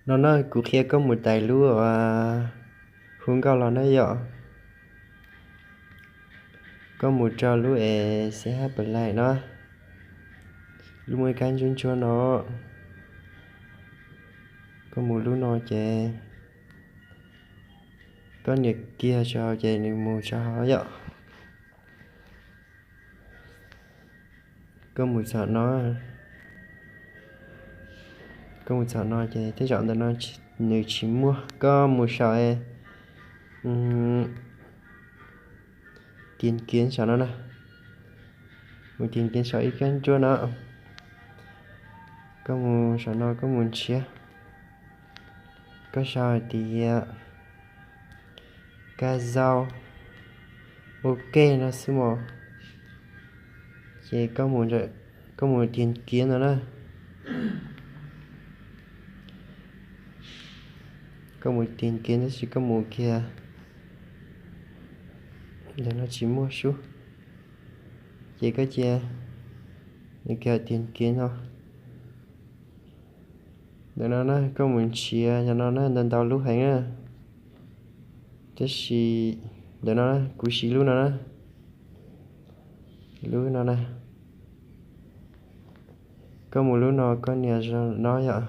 No na, kuv qhia koj mus tais lub hu nkauj los na yom. Koj mus rau lub es C H Play no, lub muaj ib kab ntsuab ntsuab no. Koj mus lub no ces koj nias kiag saud ces nws mus rau hauv yom. Koj mus txog no, koj mus txog no ces tej zaum ntawm no nws tsis muaj. Koj mus saum tìm kiếm saum no na, mus tìm kiếm saum ib kab ntsuab no. Koj mus saum no koj mus nrhiav, koj sau hais tias Ka Zau, ok no xwb mog. Ces koj mus tìm kiếm no na. Koj mus tìm kiếm tab sis koj mus kiag ntawm no tsis muaj sub. Ces koj cia nws kiag tìm kiếm no. Ntawm no na, koj mus nrhiav yog no na, ntau ntau lub heev na. Tab sis ntawm no na, kuv siv lub no na, lub no na. Koj mus lub no koj nias no yom.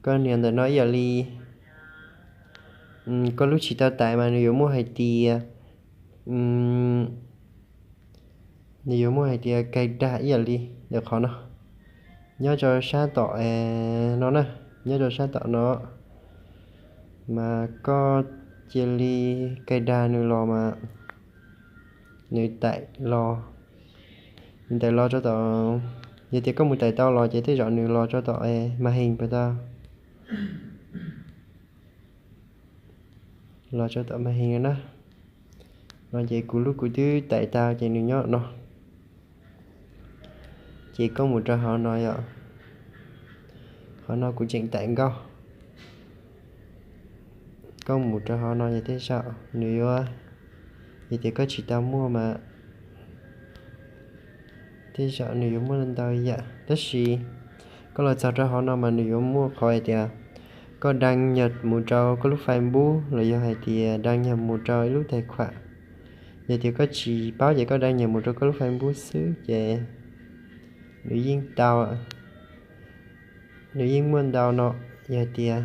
Koj nias ntawm no ib yam li koj lub tsis tau tais mas nws yuav muaj hais tias, nws yuav muaj hais tias cài đặt ib yam li ntawm qhov no, nyob rau sab tom no na, nyob rau sab tom no. Mas koj cia li cài đặt nws los mas nws tais los, nws tais los rau tom, yog tias koj mus tais tau los ces tej zaum nws los rau tom màn hình puas tau, los rau tom màn hình no na. No ces kuv lub kuv twb tais tau ces nws nyob no. Ces koj mus rau hauv no yom, qhov no kuv tseem tais nkauj. Koj mus rau hauv no yog tej zaum nws yuav, yog tias koj tsis tau muaj mas tej zaum nws yuav muaj ntau yam. Tab sis koj los txog rau hauv no mas nws yuav muaj qhov hais tias koj đăng nhập mus rau koj lub Facebook los yog hais tias đăng nhập mus rau ib lub tài khoản. Yog tias koj tsis paub ces koj đăng nhập mus rau koj lub Facebook xwb ces nws yeej tau, nws yeej muaj ntau no. Yog tias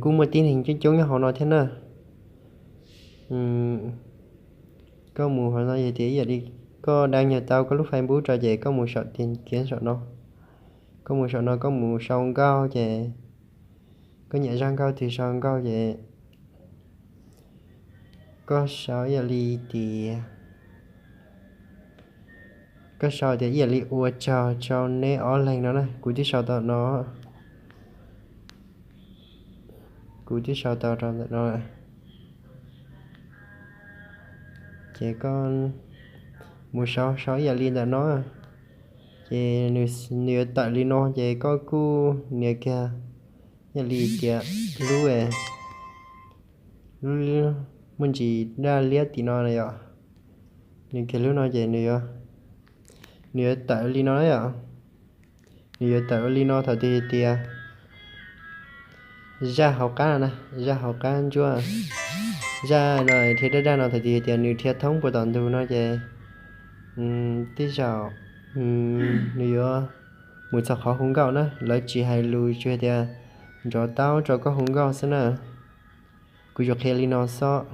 kuj muaj tib neeg coob coob nyob hauv no thiab na. Koj mus hauv no yog tias ib yam li koj đăng nhập tau koj lub Facebook rau ces koj mus saum tìm kiếm saum no. Koj mus saum no koj mus sau nkauj ces koj nyiam zaj nkauj twg sau nkauj ces koj sau ib yam li tias, koj sau tias ib yam li ua tsaug rau neb ob leeg no na, kuv twb sau tau no, kuv twb sau tau rau ntawm no. Ces koj mus sau sau ib yam li ntawm no, ces nws yuav tawm li no ces koj kuj nias kiag ib yam li tias lub, lub muaj ntsis daj liab tim no na yom. Nias kiag lub no ces nws yuav tawm li no na yom. Nws yuav tawm li no thaum twg hais tias zaj hauv qab no na, zaj hauv qab ntsuab, zaj no dhia daj daj no thaum twg hais tias nws dhia thoob puag tom ntug no ces tej zaum nws yuav mus txog qhov hu nkauj na, lawv tsis hais lus, tsuas hais tias nrov taub rau koj hu nkauj xwb na. Kuv yuav qhia li no xwb.